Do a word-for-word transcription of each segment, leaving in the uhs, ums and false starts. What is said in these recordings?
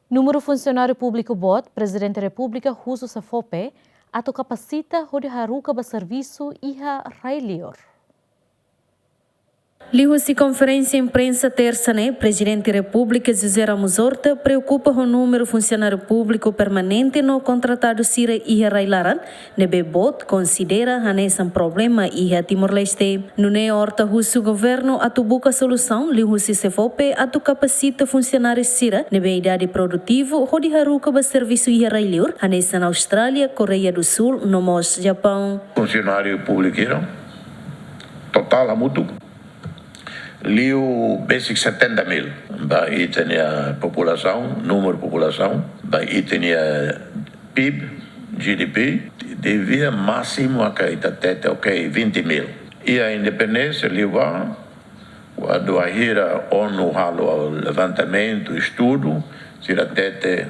Númeru funsionáriu públiku boot, Prezidente Repúblika husu SEFOPE atu kapasita hodi haruka ba servisu iha rai-liur. Liuhusi konferénsia imprensa Tersa ne'e, Prezidente Repúblika José Ramos Horta preokupa ho númeru funsionáriu públiku permanente no kontratadu sira iha rai-laran, ne'ebé boot konsidera hanesan problema iha Timor-Leste. Nune'e Horta husu governu atu buka solusaun liuhusi SEFOPE atu kapasita funsionáriu sira ne'ebé idade produtivu hodi haruka ba servisu iha rai-liur, hanesan Austrália, Koreia do Sul no mós Japaun. Funsionáriu públiku sira totál hamutuk liu besik setenta mil. Ba ita-nia populasaun, númeru populasaun, ba ita-nia PIB, GDP, devia másimu aka ita tete, ok, vinte mil. Iha independénsia liubá, kuandu bainhira ONU halo levantamentu, estudu, sira tete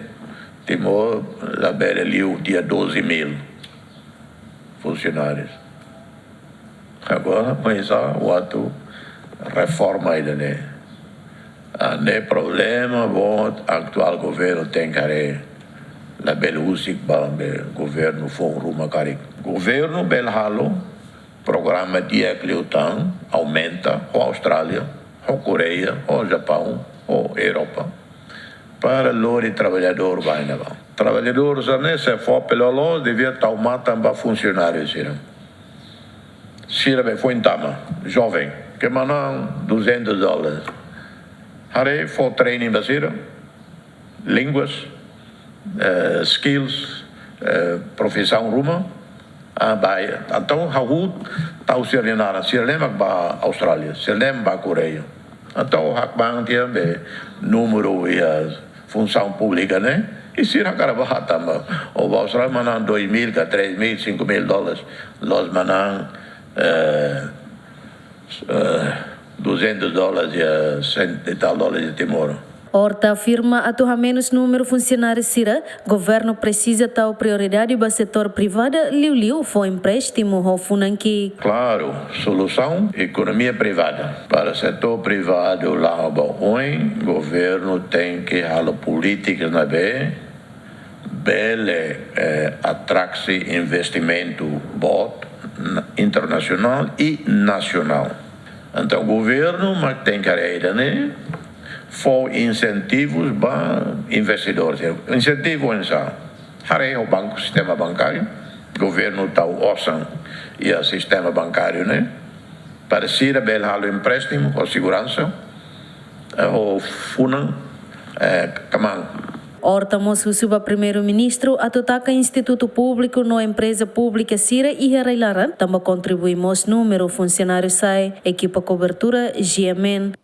Timor labele liu tiha doze mil funsionárius. Agora, mas há o atu reforma ida-ne'e. Ah, ne'e problema, bom, atuál governu tenke haree, labele husik ba be governu foun ruma karik. Governu bele halo programa di'ak liután, aumenta, ho Austrália, ho Koreia, ho Japaun, ho Europa, para lori traballadór ba iha ne'ebá. Traballadór sira-ne'e, SEFOPE loloos, devia tau matan ba funsionáriu sira. Sira be foin tama, joven, ke manán duzentos dólares. Haree fó training ba sira, línguas, eh, skills, eh, profisaun ruma, ah, ba iha. Entaun, hahú tau sira-nia naran, sira-ne'e mak ba Austrália, sira-ne'e mak ba Koreia. Entaun, hakbaang tiha be númeru iha funsaun públika ne'e, i sira hakarak bá tama. Ou ba Austrália manán dois mil, ka três mil, cinco mil dólares, la'ós manán, eh, eh, duzentos dólares iha cento e tal dólares iha Timor. Horta afirma atu hamenus númeru funsionáriu sira, governu presiza tau prioridade ba setór privada, liuliu fó empréstimu ho funan ki'ik. Klaru, solusaun ekonomia privada. Para setór privadu la'o ba oin, governu tenke halo polítika ne'ebé bele, eh, atrai investimentu boot, na-, internasionál i nasionál. Entaun, governu mak tenke haree ida-ne'e, fó insentivus ba investidór. Insentivu oinsá? Haree ho banku, sistema bankáriu, governu tau osan iha sistema bankáriu ne'e, para sira bele halo empréstimu ho seguransa, eh, ho funan, eh, kmaan. Horta mós husu ba Primeiru-Ministru atu taka institutu públiku no empreza públika sira iha rai-laran, tanba kontribui mós númeru funsionáriu sa'e. Ekipa kobertura, G M N.